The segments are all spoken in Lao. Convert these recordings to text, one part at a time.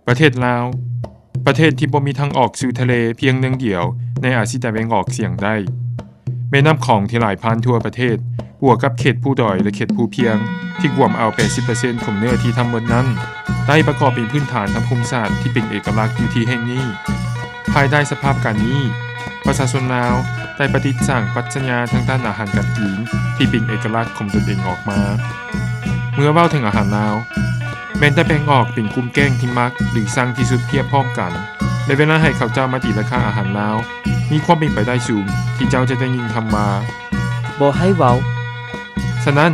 ປະເທດລາວ, ປະເທດທີ່ບໍ່ມີທາງອອກສູ່ທະເລພຽງເໜືອງດຽວໃນອາຊີຕາເວັນອອກສຽງໃຕ້. ແມ່ນ້ຳຂອງທີ່ໄຫຼຜ່ານທົ່ວປະເທດ, ບວກກັບເຂດພູດອຍ ແລະ ເຂດພູພຽງ ທີ່ກວມເອົາແປດສິບເປີເຊັນຂອງເນື້ອທີ່ທັງໝົດນັ້ນ, ໄດ້ປະກອບເປັນພື້ນຖານທາງພູມສາດທີ່ເປັນເອກະລັກຢູ່ທີ່ແຫ່ງນີ້. ພາຍໃຕ້ສະພາບການນີ້, ປະຊາຊົນລາວໄດ້ປະດິດສ້າງປັດຊະຍາທາງດ້ານອາຫານການກິນທີ່ເປັນເອກະລັກຂອງຕົນເອງອອກມາ. ເມື່ອເວົ້າເຖິງອາຫານລາວ, ແມ່ນໄດ້ແບ່ງອອກເປັນກຸ່ມແກ້ງທີ່ມັກ ຫຼື ຊັງທີ່ສຸດຮຽບພ້ອມກັນ ແລະ ເວລາໃຫ້ເຂົາເຈົ້າມະຕິລາຄາອາຫານລາວ, ມີຄວາມເປັນໄປໄດ້ສູງທີ່ເຈົ້າຈະໄດ້ຍິນຄຳວ່າ ບໍ່ໃຫ້ເວົ້າ. ສະນັ້ນ,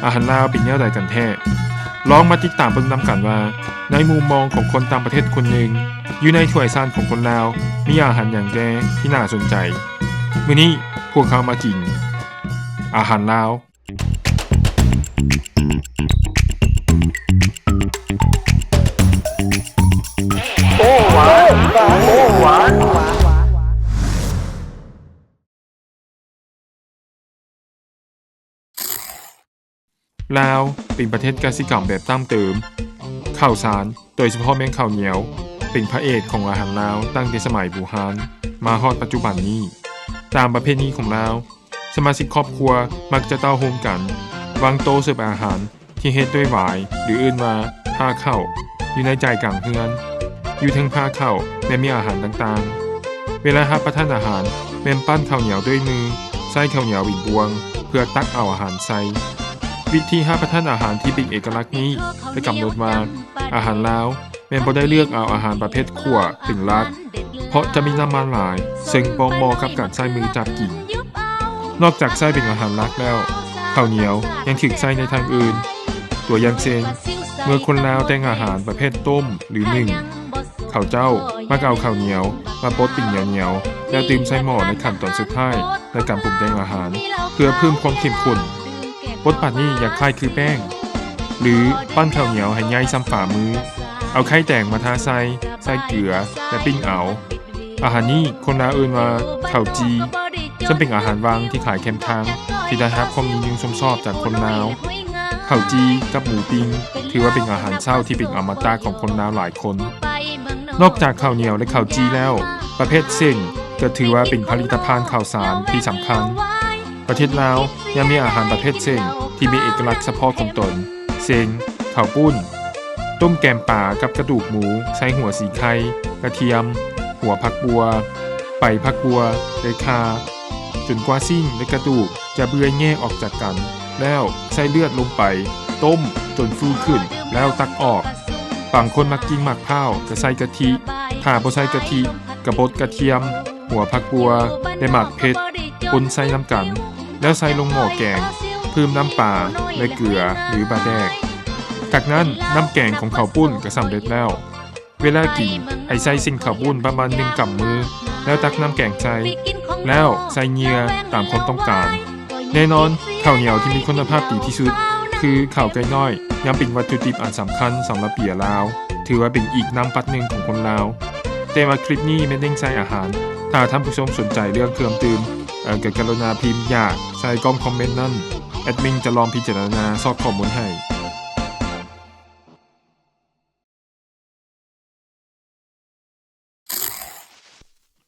ອາຫານລາວເປັນແນວໃດກັນແທ້? ລອງມາຕິດຕາມເບິ່ງນຳກັນວ່າ ໃນມຸມມອງຂອງຄົນຕ່າງປະເທດຄົນໜຶ່ງ, ຢູ່ໃນຖ້ວຍຊານຂອງຄົນລາວ ມີອາຫານຫຍັງແດ່ທີ່ໜ້າສົນໃຈ? ມື້ນີ້ພວກເຮົາມາກິນອາຫານລາວ. ໂອ້ ຫວານ ໂອ້ ຫວານ. ລາວເປັນປະເທດກະສິກຳແບບດັ້ງເດີມ. ເຂົ້າສານ, ໂດຍສະເພາະແມ່ນເຂົ້າໜຽວ, ເປັນພະເອກຂອງອາຫານລາວຕັ້ງແຕ່ສະໄໝບູຮານມາຮອດປັດຈຸບັນນີ້. ຕາມປະເພນີຂອງລາວ, ສະມາຊິກຄອບຄົວມັກຈະເຕົ້າໂຮມກັນ ວາງໂຕເສີບອາຫານ ທີ່ເຮັດດ້ວຍຫວາຍ ຫຼື ເອີ້ນວ່າພາເຂົ້າ ຢູ່ໃນໃຈກາງເຮືອນ. ຢູ່ເທິງພາເຂົ້າແມ່ນມີອາຫານຕ່າງໆ. ເວລາຮັບປະທານອາຫານ ແມ່ນປັ້ນເຂົ້າໜຽວດ້ວຍມື, ໃຊ້ເຂົ້າໜຽວເປັນບ່ວງ ເພື່ອຕັກເອົາອາຫານໃສ່. ວິທີຮັບປະທານອາຫານທີ່ເປັນເອກະລັກນີ້ ໄດ້ກຳນົດວ່າ ອາຫານລາວ ແມ່ນບໍ່ໄດ້ເລືອກເອົາອາຫານປະເພດຂົ້ວເປັນຫຼັກ, ເພາະຈະມີນ້ຳມັນຫຼາຍ ເຊິ່ງບໍ່ເໝາະກັບການໃຊ້ມືຈັບກິນ. ນອກຈາກໃຊ້ເປັນອາຫານຫຼັກແລ້ວ, ເຂົ້າໜຽວຍັງຖືກໃຊ້ໃນທາງອື່ນ. ຕົວຢ່າງເຊັ່ນ, ເມື່ອຄົນລາວແຕ່ງອາຫານປະເພດຕົ້ມ ຫຼື ໜຶ້ງ, ເຂົາເຈົ້າມັກເອົາເຂົ້າໜຽວມາບົດເປັນໜຽວໆ ແລ້ວຕື່ມໃສ່ໝໍ້ໃນຂັ້ນຕອນສຸດທ້າຍໃນການປຸງແຕ່ງອາຫານ ເພື່ອເພີ່ມຄວາມເຂັ້ມຂຸ້ນ. ບົດປານນີ້ຢາກຄ້າຍຄືແປ້ງ ຫຼື ປັ້ນເຂົ້າໜຽວໃຫ້ໃຫຍ່ສ່ຳຝ່າມື, ເອົາໄຂ່ແຕງມາທາໃສ່, ໃສ່ເກືອ ແລະ ປີ້ງເອົາ. ອາຫານນີ້ຄົນລາວເອີ້ນວ່າເຂົ້າຈີ່, ເຊິ່ງເປັນອາຫານວັງທີ່ຂາຍແຄມທາງ ທີ່ໄດ້ຮັບຄວາມນິຍົມຊົມຊອບຈາກຄົນລາວ. ເຂົ້າຈີ່ກັບໝູປີ້ງ ຖືວ່າເປັນອາຫານເຊົ້າທີ່ເປັນອະມະຕະຂອງຄົນລາວຫຼາຍຄົນ. ນອກຈາກເຂົ້າໜຽວ ແລະ ເຂົ້າຈີ່ແລ້ວ, ປະເພດເສັ້ນກໍຖືວ່າເປັນຜະລິດຕະພັນເຂົ້າສານທີ່ສຳຄັນ. ປະເທດລາວຍັງມີອາຫານປະເພດເສັ້ນທີ່ມີເອກະລັກສະເພາະຂອງຕົນ, ເຊັ່ນ ເຂົ້າປຸ້ນ, ຕົ້ມແກມປາກັບກະດູກໝູ, ໃສ່ຫົວສີໄຄ, ກະທຽມ, ຫົວຜັກບົ່ວ, ໃບຜັກບົ່ວ, ແລະ ຂ່າ, ຈົນກວ່າຊີ້ນ ແລະ ກະດູກຈະເປື່ອຍແຍກອອກຈາກກັນ, ແລ້ວໃສ່ເລືອດລົງໄປຕົ້ມຈົນຟູຂຶ້ນ ແລ້ວຕັກອອກ. ບາງຄົນມັກກິນໝາກພ້າວ ຈະໃສ່ກະທິ, ຖ້າບໍ່ໃສ່ກະທິ ກະບົດກະທຽມ, ຫົວຜັກບົ່ວ ແລະ ໝາກເຜັດ ປົນໃສ່ນຳກັນ ແລ້ວໃສ່ລົງໝໍ້ແກງ, ເພີ່ມນ້ຳປາ ແລະ ເກືອ ຫຼື ປາແດກ. ຈາກນັ້ນ ນ້ຳແກງຂອງເຂົ້າປຸ້ນກໍສຳເລັດແລ້ວ. ເວລາກິນ ໃຫ້ໃສ່ເສັ້ນເຂົ້າປຸ້ນປະມານໜຶ່ງກຳມື ແລ້ວຕັກນ້ຳແກງໃສ່ ແລ້ວໃສ່ເຫຍື່ອຕາມຄວາມຕ້ອງການ. ແນ່ນອນ, ເຂົ້າໜຽວທີ່ມີຄຸນນະພາບດີທີ່ສຸດ ຄືເຂົ້າໄກ່ນ້ອຍ ຍັງເປັນວັດຖຸດິບອັນສຳຄັນສຳລັບເບຍລາວ, ຖືວ່າເປັນອີກນ້ຳປັດໜຶ່ງຂອງຄົນລາວ. ແຕ່ວ່າຄລິບນີ້ແມ່ນເນັ້ນໃສ່ອາຫານ. ຖ້າທ່ານຜູ້ຊົມສົນໃຈເລື່ອງເຄື່ອງດື່ມ, ເອີ, ກໍກະລຸນາພິມຢາກໃສ່ກ່ອງຄອມເມັນນັ້ນ, ແອດມິນຈະລອງພິຈາລະນາຊອກຂໍ້ມູນໃຫ້.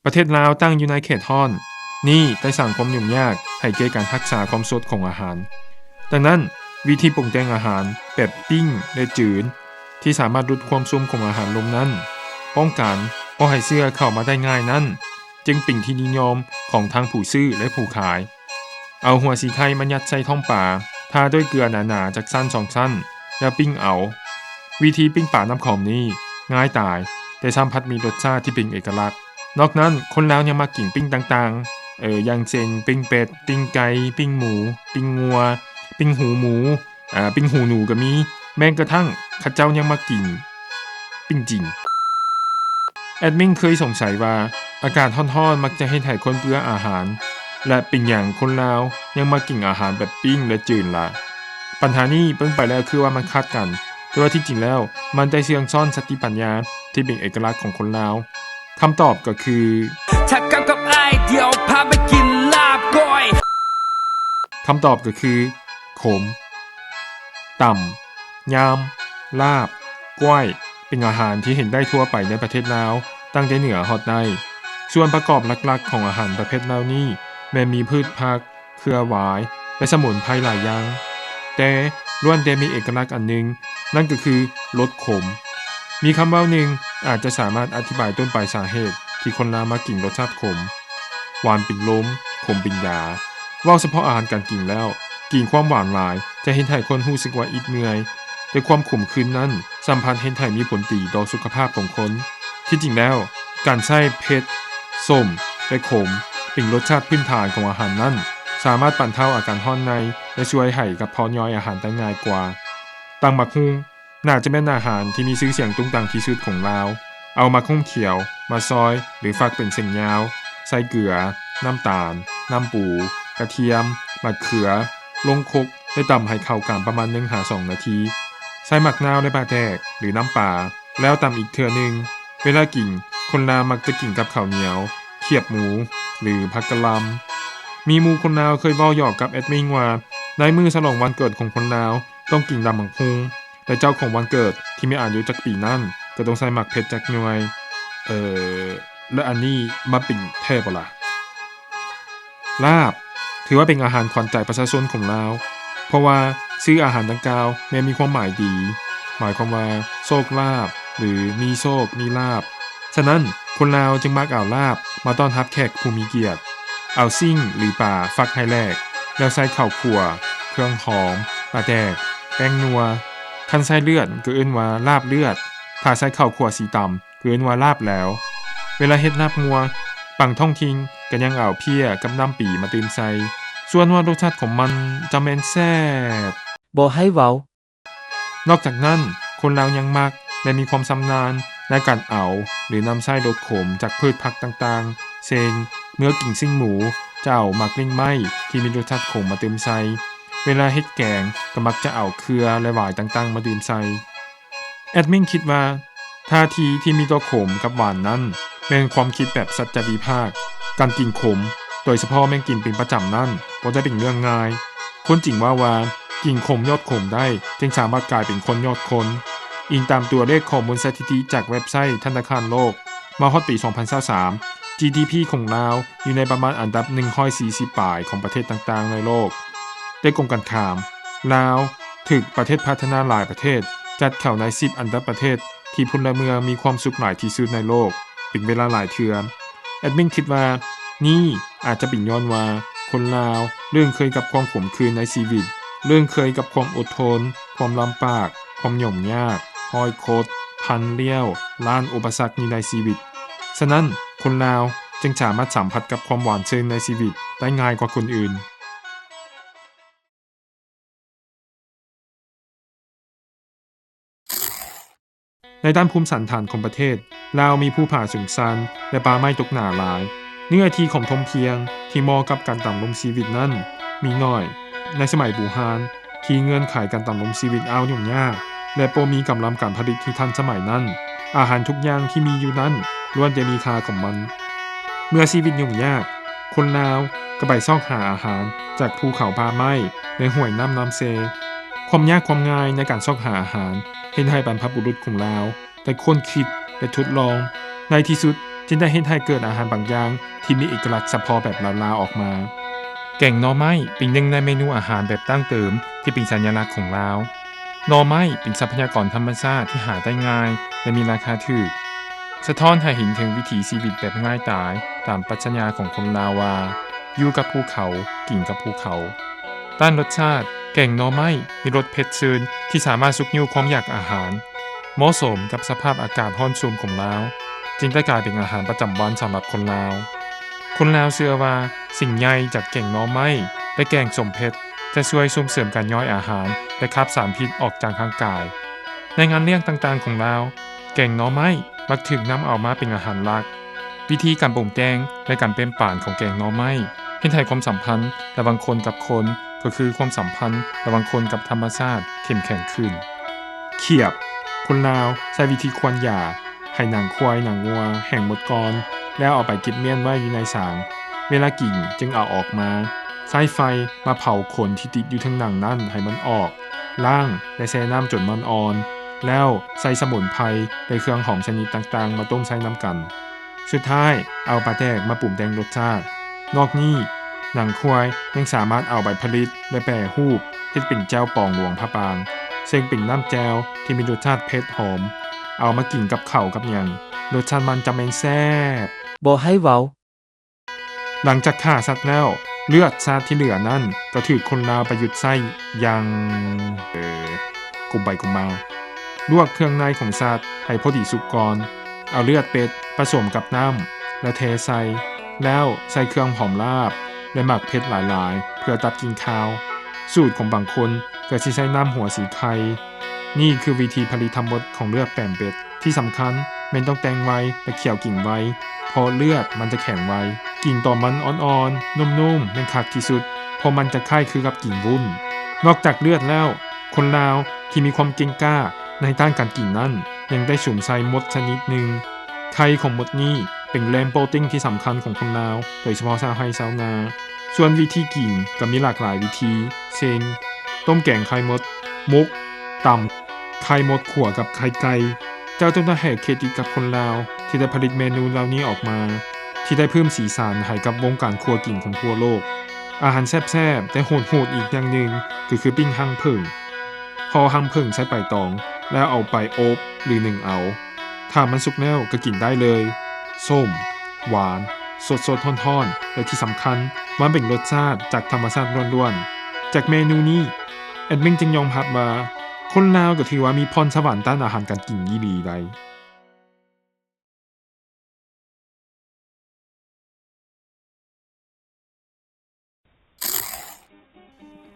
ປະເທດລາວຕັ້ງຢູ່ໃນເຂດຮ້ອນ, ນີ້ໄດ້ສ້າງຄວາມຫຍຸ້ງຍາກໃຫ້ແກ່ການຮັກສາຄວາມສົດຂອງອາຫານ. ດັ່ງນັ້ນ, ວິທີປຸງແຕ່ງອາຫານແບບປີ້ງ ແລະ ຈືນ ທີ່ສາມາດຫຼຸດຄວາມຊຸ່ມຂອງອາຫານລົງນັ້ນ, ປ້ອງກັນບໍ່ໃຫ້ເຊື້ອເຂົ້າມາໄດ້ງ່າຍນັ້ນ, ຈຶ່ງເປັນທີ່ນິຍົມຂອງທັງຜູ້ຊື້ ແລະ ຜູ້ຂາຍ. ເອົາຫົວສີໄຄມາຍັດໃສ່ທ້ອງປາ, ທາດ້ວຍເກືອໜາໆຈັກຊັ້ນສອງຊັ້ນ ແລ້ວປີ້ງເອົາ. ວິທີປີ້ງປານ້ຳຂອງນີ້ງ່າຍຕາຍ, ແຕ່ຊ້ຳພັດມີລົດຊາດທີ່ເປັນເອກະລັກ. ນອກນັ້ນ, ຄົນລາວຍັງມັກກິນປີ້ງຕ່າງໆ, ເອີ, ຢ່າງເຊັ່ນ ປີ້ງເປັດ, ປີ້ງໄກ່, ປີ້ງໝູ, ປີ້ງງົວ, ປີ້ງຫູໝູ, ເອີ, ປີ້ງຫູໜູກໍມີ, ແມ່ນກະທັ່ງເຂົາເຈົ້າຍັງມັກກິນປີ້ງຈີ່ນ. ແອດມິນເຄີຍສົງໄສວ່າ ອາກາດຮ້ອນໆມັກຈະເຮັດໃຫ້ຄົນເບື່ອອາຫານ ແລະ ເປັນຫຍັງຄົນລາວຍັງມັກກິນອາຫານແບບປີ້ງ ແລະ ຈືນລະ? ບັນຫານີ້ເບິ່ງໄປແລ້ວຄືວ່າມັນຂັດກັນ, ແຕ່ວ່າທີ່ຈິງແລ້ວມັນໄດ້ເຊື່ອງຊ້ອນສະຕິປັນຍາທີ່ເປັນເອກະລັກຂອງຄົນລາວ. ຄຳຕອບກໍຄື ຖ້າກັບກັບອ້າຍ ດຽວພາໄປກິນລາບກ້ອຍ. ຄຳຕອບກໍຄື ຂົມ, ຕຳ, ຍຳ, ລາບ, ກ້ອຍ. ເປັນອາຫານທີ່ເຫັນໄດ້ທົ່ວໄປໃນປະເທດລາວ, ຕັ້ງແຕ່ເໜືອຮອດໃຕ້. ສ່ວນປະກອບຫຼັກໆຂອງອາຫານປະເພດເຫຼົ່ານີ້ ແມ່ນມີພືດຜັກ, ເຄືອຫວາຍ ແລະ ສະໝຸນໄພຫຼາຍຢ່າງ, ແຕ່ລ້ວນແຕ່ມີເອກະລັກອັນໜຶ່ງ, ນັ້ນກໍຄືລົດຂົມ. ມີຄຳເວົ້າໜຶ່ງອາດຈະສາມາດອະທິບາຍຕົ້ນປາຍສາເຫດທີ່ຄົນລາວມັກກິນລົດຊາດຂົມ, ຫວານເປັນລົມ, ຂົມເປັນຢາ. ເວົ້າສະເພາະອາຫານການກິນແລ້ວ, ກິນຄວາມຫວານຫຼາຍຈະເຮັດໃຫ້ຄົນຮູ້ສຶກວ່າອິດເມື່ອຍ, ແຕ່ຄວາມຂົມຄືນນັ້ນ ສຳພັດເຮັດໃຫ້ມີຜົນດີຕໍ່ສຸຂະພາບຂອງຄົນ. ທີ່ຈິງແລ້ວ, ການໃຊ້ເຜັດ, ສົ້ມ ແລະ ຂົມ ເປັນລົດຊາດພື້ນຖານຂອງອາຫານນັ້ນ ສາມາດບັນເທົາອາການຮ້ອນໃນ ແລະ ຊ່ວຍໃຫ້ກະເພາະຍ່ອຍອາຫານໄດ້ງ່າຍກວ່າ. ຕຳບັກຫຸ່ງ ໜ້າຈະແມ່ນອາຫານທີ່ມີຊື່ສຽງໂດ່ງດັງທີ່ສຸດຂອງລາວ. ເອົາໝາກຫຸ່ງຂຽວມາຊອຍ ຫຼື ຝັກເປັນເສັ້ນຍາວ, ໃສ່ເກືອ, ນ້ຳຕານ, ນ້ຳປູ, ກະທຽມ, ໝາກເຂືອ, ລົງຄົກ ແລະ ຕຳໃຫ້ເຂົ້າກັນປະມານໜຶ່ງຫາສອງນາທີ. ໃສ່ໝາກນາວ ແລະ ປາແດກ ຫຼື ນ້ຳປາ ແລ້ວຕຳອີກເທື່ອໜຶ່ງ. ເວລາກິນ, ຄົນລາວມັກຈະກິນກັບເຂົ້າໜຽວ, ຄຽບໝູ ຫຼື ຜັກກະຫຼ່ຳ. ມີໝູ່ຄົນລາວເຄີຍເວົ້າຫຍອກກັບແອດມິນວ່າ ໃນມື້ສະຫຼອງວັນເກີດຂອງຄົນລາວ ຕ້ອງກິນຕຳບັກຫຸ່ງ ແລະ ເຈົ້າຂອງວັນເກີດທີ່ມີອາຍຸຈັກປີນັ້ນ ກໍຕ້ອງໃສ່ໝາກເຜັດຈັກໜ່ວຍ. ເອີ ແລະ ອັນນີ້ມັນເປັນແທ້ບໍ່ລະ? ລາບ ຖືວ່າເປັນອາຫານຂວັນໃຈປະຊາຊົນຂອງລາວ, ເພາະວ່າຊື່ອາຫານດັ່ງກ່າວແມ່ນມີຄວາມໝາຍດີ, ໝາຍຄວາມວ່າໂຊກລາບ ຫຼື ມີໂຊກມີລາບ. ສະນັ້ນ, ຄົນລາວຈຶ່ງມັກເອົາລາບມາຕ້ອນຮັບແຂກຜູ້ມີກຽດ. ເອົາຊີ້ນ ຫຼື ປາຟັກໃຫ້ແຫຼກ, ແລ້ວໃສ່ເຂົ້າຂົ້ວ, ເຄື່ອງຫອມ, ປາແດກ, ແປ້ງນົວ. ຄັນໃສ່ເລືອດກໍເອີ້ນວ່າລາບເລືອດ, ຖ້າໃສ່ເຂົ້າຂົ້ວສີຕຳ ເອີ້ນວ່າລາບແຫຼວ. ເວລາເຮັດລາບງົວ, ບາງທ້ອງຖິ່ນກໍຍັງເອົາເພ້ຍກັບນ້ຳປີມາຕື່ມໃສ່. ສ່ວນວ່າລົດຊາດຂອງມັນຈະແມ່ນແຊບ. ບໍ່ໃຫ້ເວົ້າ. ນອກຈາກນັ້ນ, ຄົນລາວຍັງມັກ ແລະ ມີຄວາມຊຳນານໃນການເອົາ ຫຼື ນຳໃຊ້ລົດຂົມຈາກພືດຜັກຕ່າງໆ ເຊັ່ນ ເມື່ອກິນຊີ້ນໝູ ຈະເອົາໝາກເລັ່ງໄມ້ທີ່ມີລົດຊາດຂົມມາຕື່ມໃສ່. ເວລາເຮັດແກງ ກໍມັກຈະເອົາເຄືອ ແລະ ຫວາຍຕ່າງໆມາດື່ມໃສ່. ແອດມິນຄິດວ່າ ທ່າທີທີ່ມີຕໍ່ຂົມກັບຫວານນັ້ນ ແມ່ນຄວາມຄິດແບບສັດຈະວິພາກ. ການກິນຂົມ, ໂດຍສະເພາະແມ່ນກິນເປັນປະຈຳນັ້ນ ບໍ່ໄດ້ເປັນເລື່ອງງ່າຍ. ຄົນຈີນເວົ້າວ່າ ກິນຂົມຍອດຂົມໄດ້ ຈຶ່ງສາມາດກາຍເປັນຄົນຍອດຄົນ. ອີງຕາມຕົວເລກຂໍ້ມູນສະຖິຕິຈາກເວັບໄຊທະນາຄານໂລກ, ມາຮອດປີສອງພັນຊາວສາມ ຈີດີພີຂອງລາວຢູ່ໃນປະມານອັນດັບໜຶ່ງຮ້ອຍສີ່ສິບປາຍຂອງປະເທດຕ່າງໆໃນໂລກ. ແຕ່ກົງກັນຂ້າມ, ລາວຖືກປະເທດພັດທະນາຫຼາຍປະເທດຈັດເຂົ້າໃນສິບອັນດັບປະເທດທີ່ພົນລະເມືອງມີຄວາມສຸກຫຼາຍທີ່ສຸດໃນໂລກເປັນເວລາຫຼາຍເທື່ອ. ແອດມິນຄິດວ່າ ນີ້ອາດຈະເປັນຍ້ອນວ່າຄົນລາວລຶ້ງເຄີຍກັບຄວາມຂົມຂືນໃນຊີວິດ, ລຶ້ງເຄີຍກັບຄວາມອົດທົນ, ຄວາມລຳບາກ, ຄວາມຫຍຸ້ງຍາກ, ຮອຍຄົດ, ພັນລ້ຽວ, ລ້ານອຸປະສັກຢູ່ໃນຊີວິດ. ສະນັ້ນ, ຄົນລາວຈຶ່ງສາມາດສຳຜັດກັບຄວາມຫວານຊື່ນໃນຊີວິດໄດ້ງ່າຍກວ່າຄົນອື່ນ. ໃນດ້ານພູມສັນຖານຂອງປະເທດ, ລາວມີພູຜາສູງຊັນ ແລະ ປ່າໄມ້ຕົກໜາຫຼາຍ. ເນື້ອທີ່ຂອງທົ່ງພຽງທີ່ເໝາະກັບການດຳລົງຊີວິດນັ້ນມີໜ້ອຍ. ໃນສະໄໝບູຮານ, ທີ່ເງື່ອນໄຂການດຳລົງຊີວິດອ້າວຫຍຸ້ງຍາກ ແລະ ບໍ່ມີກຳລັງການຜະລິດທີ່ທັນສະໄໝນັ້ນ, ອາຫານທຸກຢ່າງທີ່ມີຢູ່ນັ້ນລ້ວນແຕ່ມີຄ່າຂອງມັນ. ເມື່ອຊີວິດຫຍຸ້ງຍາກ, ຄົນລາວກໍໄປຊອກຫາອາຫານຈາກພູເຂົາປ່າໄມ້ ແລະ ຫ້ວຍນ້ຳນ້ຳເຊ. ຄວາມຍາກຄວາມງ່າຍໃນການຊອກຫາອາຫານ ເຮັດໃຫ້ບັນພະບຸລຸດຂອງລາວໄດ້ຄົ້ນຄິດ ແລະ ທົດລອງ. ໃນທີ່ສຸດຈຶ່ງໄດ້ເຮັດໃຫ້ເກີດອາຫານບາງຢ່າງທີ່ມີເອກະລັກສະເພາະແບບລາວໆອອກມາ. ແກງໜໍ່ໄມ້ເປັນໜຶ່ງໃນເມນູອາຫານແບບດັ້ງເດີມທີ່ເປັນສັນຍະລັກຂອງລາວ. ໜໍ່ໄມ້ເປັນຊັບພະຍາກອນທຳມະຊາດທີ່ຫາໄດ້ງ່າຍ ແລະ ມີລາຄາຖືກ, ສະທ້ອນໃຫ້ເຫັນເຖິງວິຖີຊີວິດແບບງ່າຍດາຍຕາມປັດຊະຍາຂອງຄົນລາວວ່າ ຢູ່ກັບພູເຂົາ, ກິນກັບພູເຂົາ. ດ້ານລົດຊາດ, ແກງໜໍ່ໄມ້ມີລົດເຜັດຊື່ນທີ່ສາມາດຊຸກຍູ້ຄວາມຢາກອາຫານ, ເໝາະສົມກັບສະພາບອາກາດຮ້ອນຊຸ່ມຂອງລາວ, ຈຶ່ງໄດ້ກາຍເປັນອາຫານປະຈຳວັນສຳລັບຄົນລາວ. ຄົນລາວເຊື່ອວ່າ ສິ່ງໃຫຍ່ຈາກແກງໜໍ່ໄມ້ ແລະ ແກງສົ້ມເຜັດ ຈະຊ່ວຍສົ່ງເສີມການຍ່ອຍອາຫານ ແລະ ຂັບສານພິດອອກຈາກຮ່າງກາຍ. ໃນງານລ້ຽງຕ່າງໆຂອງລາວ, ແກງໜໍ່ໄມ້ມັກຖືກນຳເອົາມາເປັນອາຫານຫຼັກ. ວິທີການປຸງແຕ່ງ ແລະ ການປ່ຽນແປງຂອງແກງໜໍ່ໄມ້ ເຮັດໃຫ້ຄວາມສຳພັນລະຫວ່າງຄົນກັບຄົນ ກໍຄືຄວາມສຳພັນລະຫວ່າງຄົນກັບທຳມະຊາດເຂັ້ມແຂງຂຶ້ນ. ຂຽບ, ຄົນລາວໃຊ້ວິທີຄວນຢາ ໃຫ້ໜັງຄວາຍໜັງງົວແຫ້ງໝົດກ່ອນ ແລ້ວເອົາໄປເກັບມ້ຽນໄວ້ຢູ່ໃນສາງ. ເວລາກິນຈຶ່ງເອົາອອກມາ. ໃຊ້ໄຟມາເຜົາຂົນທີ່ຕິດຢູ່ເທິງໜັງນັ້ນໃຫ້ມັນອອກ, ລ້າງ ແລະ ແຊ່ນ້ຳຈົນມັນອ່ອນ. ແລ້ວໃສ່ສະໝຸນໄພ ແລະ ເຄື່ອງຫອມຊະນິດຕ່າງໆ ມາຕົ້ມໃສ່ນຳກັນ. ສຸດທ້າຍເອົາປາແດກມາປຸງແຕ່ງລົດຊາດ. ນອກນີ້, ໜັງຄວາຍຍັງສາມາດເອົາໃບຜະລິດ ແລະ ແປຮູບເຮັດເປັນແຈ່ວປອງຫຼວງພະບາງ, ເຊິ່ງເປັນນ້ຳແຈ່ວທີ່ມີລົດຊາດເຜັດຫອມ. ເອົາມາກິນກັບເຂົ້າກັບຫຍັງ, ລົດຊາດມັນຈະແມ່ນແຊບ. ບໍ່ໃຫ້ເວົ້າ. ຫຼັງຈາກຂ້າສັດແລ້ວ, ເລືອດຊາດທີ່ເຫຼືອນັ້ນກໍຖືກຄົນລາວປະຍຸກໃຊ້ຢ່າງ ເອີ ກົມໄປກົມມາ. ລວກເຄື່ອງໃນຂອງສັດໃຫ້ພໍດີສຸກກ່ອນ. ເອົາເລືອດເປັດປະສົມກັບນ້ຳ ແລ້ວເທໃສ່, ແລ້ວໃສ່ເຄື່ອງຫອມລາບ ແລະ ໝາກເຜັດຫຼາຍໆ ເພື່ອຕັດກິ່ນຄາວ. ສູດຂອງບາງຄົນກໍຊິໃສ່ນ້ຳຫົວສີໄຄ. ນີ້ຄືວິທີຜະລິດທັງໝົດຂອງເລືອດແປມເປັດ. ທີ່ສຳຄັນແມ່ນຕ້ອງແຕ່ງໄວ ແລະ ຂ້ຽວກິນໄວ, ເພາະເລືອດມັນຈະແຂງໄວ. ກິນຕອນມັນອ່ອນໆ ນຸ້ມໆ ແມ່ນຄັກທີ່ສຸດ, ເພາະມັນຈະຄ້າຍຄືກັບກິນວຸ້ນ. ນອກຈາກເລືອດແລ້ວ, ຄົນລາວທີ່ມີຄວາມເກັ່ງກ້າໃນດ້ານການກິນນັ້ນ ຍັງໄດ້ສຸມໃສ່ມົດຊະນິດໜຶ່ງ. ໄຂ່ຂອງມົດນີ້ເປັນແຫຼ່ງໂປຣຕີນທີ່ສຳຄັນຂອງຄົນລາວ, ໂດຍສະເພາະຊາວໄຮ່ຊາວນາ. ສ່ວນວິທີກິນກໍມີຫຼາກຫຼາຍວິທີ ເຊັ່ນ ຕົ້ມແກງໄຂ່ມົດ, ໝົກ, ຕຳ, ໄຂ່ມົດຂົ້ວກັບໄຂ່ໄກ່. ເຈົ້າຕ້ອງໄດ້ໃຫ້ເຄຣດິດກັບຄົນລາວທີ່ໄດ້ຜະລິດເມນູເຫຼົ່ານີ້ອອກມາ, ທີ່ໄດ້ເພີ່ມສີສັນໃຫ້ກັບວົງການຄົວກິນຂອງທົ່ວໂລກ. ອາຫານແຊບໆ ແຕ່ໂຫດໆ ອີກຢ່າງໜຶ່ງກໍຄືປີ້ງຮັງເຜິ້ງ. ຫໍ່ຮັງເຜິ້ງໃສ່ໃບຕອງ ແລ້ວເອົາໄປອົບ ຫຼື ໜຶ້ງເອົາ. ຖ້າມັນສຸກແລ້ວກໍກິນໄດ້ເລີຍ. ສົ້ມ, ຫວານ, ສົດໆ ຮ້ອນໆ ແລະ ທີ່ສຳຄັນ ມັນເປັນລົດຊາດຈາກທຳມະຊາດລ້ວນໆ. ຈາກເມນູນີ້, ແອດມິນຈຶ່ງຍອມຮັບວ່າ ຄົນລາວກໍຖືວ່າມີພອນສະຫວັນດ້ານອາຫານການກິນອີ່ຫຼີໄດ໋.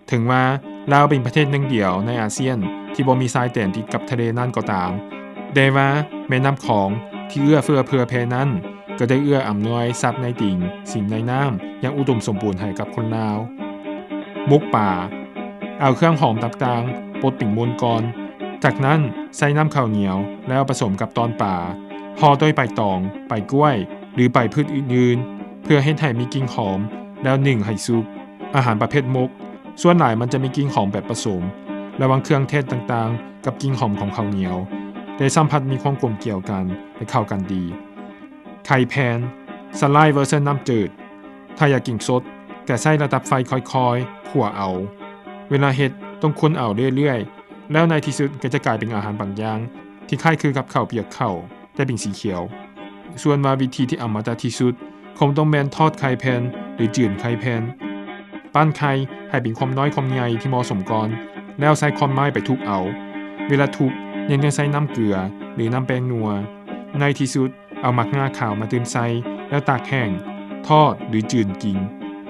ເຖິງວ່າລາວເປັນປະເທດໜຶ່ງດຽວໃນອາຊຽນທີ່ບໍ່ມີຊາຍແດນຕິດກັບທະເລນັ້ນກໍຕາມ, ແຕ່ວ່າແມ່ນ້ຳຂອງທີ່ເອື້ອເຟື້ອເຜື່ອແຜ່ນັ້ນ ກໍໄດ້ເອື້ອອຳນວຍຊັບໃນດິນ, ສິນໃນນ້ຳຢ່າງອຸດົມສົມບູນໃຫ້ກັບຄົນລາວ. ໝົກປາ, ເອົາເຄື່ອງຫອມຕ່າງໆປົດເປັນມົນກ່ອນ, ຈາກນັ້ນໃສ່ນ້ຳເຂົ້າໜຽວແລ້ວປະສົມກັບຕອນປາ, ຫໍ່ດ້ວຍໃບຕອງ, ໃບກ້ວຍ ຫຼື ໃບພືດອື່ນໆ ເພື່ອເຮັດໃຫ້ມີກິ່ນຫອມ ແລ້ວໜຶ້ງໃຫ້ສຸກ. ອາຫານປະເພດໝົກ ສ່ວນຫຼາຍມັນຈະມີກິ່ນຫອມແບບປະສົມ ລະຫວ່າງເຄື່ອງເທດຕ່າງໆ ກັບກິ່ນຫອມຂອງເຂົ້າໜຽວ, ແຕ່ສຳຜັດມີຄວາມກົມກຽວກັນ ແລະ ເຂົ້າກັນດີ. ໄຂ່ແຜ່ນ, ສະໄລເວີເຊີນນ້ຳຈືດ. ຖ້າຢາກກິນສົດ, ກະໃຊ້ລະດັບໄຟຄ່ອຍໆ ຂົ້ວເອົາ. ເວລາເຮັດ, ຕ້ອງຄົນເອົາເລື້ອຍໆ ແລ້ວໃນທີ່ສຸດກໍຈະກາຍເປັນອາຫານບາງຢ່າງທີ່ຄ້າຍຄືກັບເຂົ້າປຽກເຂົ້າ, ແຕ່ເປັນສີຂຽວ. ສ່ວນວ່າວິທີທີ່ອະມະຕະທີ່ສຸດ ຄົງຕ້ອງແມ່ນທອດໄຂ່ແຜ່ນ ຫຼື ຈືນໄຂ່ແຜ່ນ. ປັ້ນໄຂ່ໃຫ້ເປັນຄວາມນ້ອຍຄວາມໃຫຍ່ທີ່ເໝາະສົມກ່ອນ, ແລ້ວໃຊ້ຄ້ອນໄມ້ໄປທຸບເອົາ. ເວລາທຸບ ຍັງຕ້ອງໃຊ້ນ້ຳເກືອ ຫຼື ນ້ຳແປ້ງນົວ. ໃນທີ່ສຸດ ເອົາໝາກງາຂາວມາຕື່ມໃສ່ ແລ້ວຕາກແຫ້ງ, ທອດ ຫຼື ຈືນກິນ.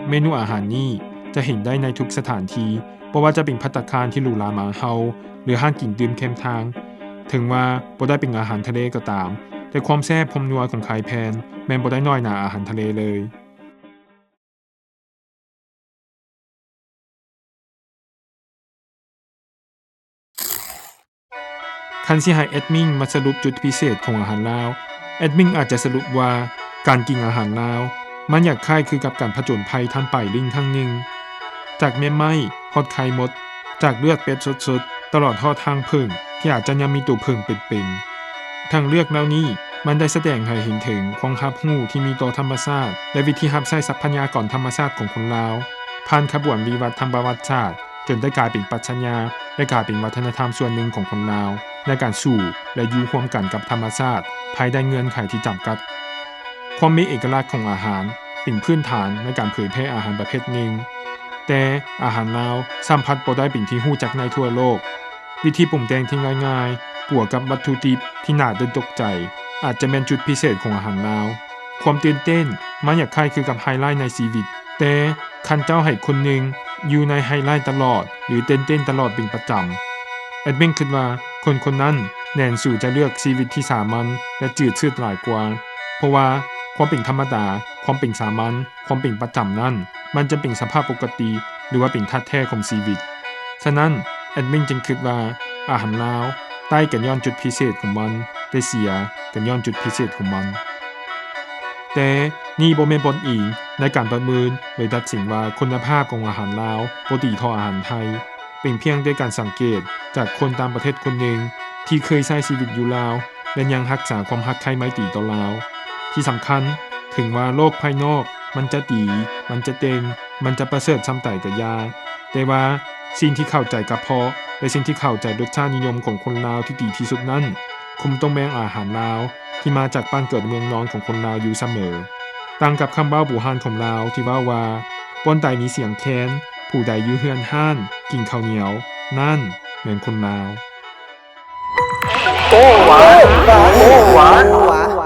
ເມນູອາຫານນີ້ຈະເຫັນໄດ້ໃນທຸກສະຖານທີ່, ບໍ່ວ່າຈະເປັນພັດຕາຄານທີ່ຫຼູຫຼາມາເຮົາ ຫຼື ຮ້ານກິນດື່ມແຄມທາງ. ເຖິງວ່າບໍ່ໄດ້ເປັນອາຫານທະເລກໍຕາມ, ແຕ່ຄວາມແຊບຄວາມນົວຂອງໄຂ່ແຜ່ນແມ່ນບໍ່ໄດ້ນ້ອຍໜ້າອາຫານທະເລເລີຍ. ຄັນຊິໃຫ້ແອດມິນມາສະຫຼຸບຈຸດພິເສດຂອງອາຫານລາວ, ແອດມິນອາດຈະສະຫຼຸບວ່າ ການກິນອາຫານລາວ ມັນຢາກຄ້າຍຄືກັບການຜະຈົນໄພທ່ານໄປລິ້ງຄັ້ງໜຶ່ງ. ຈາກແມ່ໄມ້ຮອດໄຂ່ມົດ, ຈາກເລືອດເປັດສົດໆ ຕະຫຼອດຮອດຮັງເຜິ້ງທີ່ອາດຈະຍັງມີໂຕເຜິ້ງເປັນໆ. ທາງເລືອກເຫຼົ່ານີ້ ມັນໄດ້ສະແດງໃຫ້ເຫັນເຖິງຄວາມຮັບຮູ້ທີ່ມີຕໍ່ທຳມະຊາດ ແລະ ວິທີຮັບໃຊ້ຊັບພະຍາກອນທຳມະຊາດຂອງຄົນລາວ, ຜ່ານຂະບວນວິວັດທາງປະຫວັດສາດ ຈົນໄດ້ກາຍເປັນປັດຊະຍາ ແລະ ກາຍເປັນວັດທະນະທຳສ່ວນໜຶ່ງຂອງຄົນລາວ ໃນການສູ້ ແລະ ຢູ່ຮ່ວມກັນກັບທຳມະຊາດ ພາຍໃຕ້ເງື່ອນໄຂທີ່ຈຳກັດ. ຄວາມມີເອກະລັກຂອງອາຫານ ເປັນພື້ນຖານໃນການເຜີຍແຜ່ອາຫານປະເພດໜຶ່ງ, ແຕ່ອາຫານລາວຊ້ຳພັດບໍ່ໄດ້ເປັນທີ່ຮູ້ຈັກໃນທົ່ວໂລກ. ວິທີປຸງແຕ່ງທີ່ງ່າຍໆ ບວກກັບວັດຖຸດິບທີ່ໜ້າຕື່ນຕົກໃຈ ອາດຈະແມ່ນຈຸດພິເສດຂອງອາຫານລາວ. ຄວາມຕື່ນເຕັ້ນ ມັນຢາກຄ້າຍຄືກັບໄຮໄລໃນຊີວິດ, ແຕ່ຄັນເຈົ້າໃຫ້ຄົນໜຶ່ງຢູ່ໃນໄຮໄລຕະຫຼອດ ຫຼື ຕື່ນເຕັ້ນຕະຫຼອດເປັນປະຈຳ, ແອດມິນຄິດວ່າຄົນຄົນນັ້ນແໜ້ນສູຈະເລືອກຊີວິດທີ່ສາມັນ ແລະ ຈືດຊືດຫຼາຍກວ່າ, ເພາະວ່າຄວາມເປັນທຳມະດາ, ຄວາມເປັນສາມັນ, ຄວາມເປັນປະຈຳນັ້ນ ມັນຈະເປັນສະພາບປົກກະຕິ ຫຼືວ່າເປັນທາດແທ້ຂອງຊີວິດ. ສະນັ້ນ, ແອດມິນຈຶ່ງຄິດວ່າອາຫານລາວໄຕ້ກໍຍ້ອນຈຸດພິເສດຂອງມັນ, ແຕ່ເສຍກໍຍ້ອນຈຸດພິເສດຂອງມັນ. ແຕ່ນີ້ບໍ່ແມ່ນບ່ອນອີງໃນການປະເມີນ ຫຼື ຕັດສິນວ່າຄຸນນະພາບຂອງອາຫານລາວບໍ່ດີທໍ່ອາຫານໄທ. ເປັນພຽງແຕ່ການສັງເກດຈາກຄົນຕ່າງປະເທດຄົນໜຶ່ງ ທີ່ເຄີຍໃຊ້ຊີວິດຢູ່ລາວ ແລະ ຍັງຮັກສາຄວາມຮັກໃຄ່ໄມຕີຕໍ່ລາວ. ທີ່ສຳຄັນ, ເຖິງວ່າໂລກພາຍນອກມັນຈະດີ, ມັນຈະເຕັງ, ມັນຈະປະເສີດສ່ຳໃດກໍຢ່າ, ແຕ່ວ່າສິ່ງທີ່ເຂົ້າໃຈກະເພາະ ແລະ ສິ່ງທີ່ເຂົ້າໃຈລົດຊາດນິຍົມຂອງຄົນລາວທີ່ດີທີ່ສຸດນັ້ນ ຄົງຕ້ອງແມ່ນອາຫານລາວ ທີ່ມາຈາກບ້ານເກີດເມືອງນອນຂອງຄົນລາວຢູ່ສະເໝີ. ຕ່າງກັບຄຳເວົ້າບູຮານຂອງລາວທີ່ເວົ້າວ່າ, ບ່ອນໃດມີສຽງແຄນ, ຜູ້ໃດຢູ່ເຮືອນຮ້ານ, ກິນເຂົ້າໜຽວ, ນັ້ນແມ່ນຄົນລາວ. ໂອ້ ຫວານ ໂອ້ ຫວານ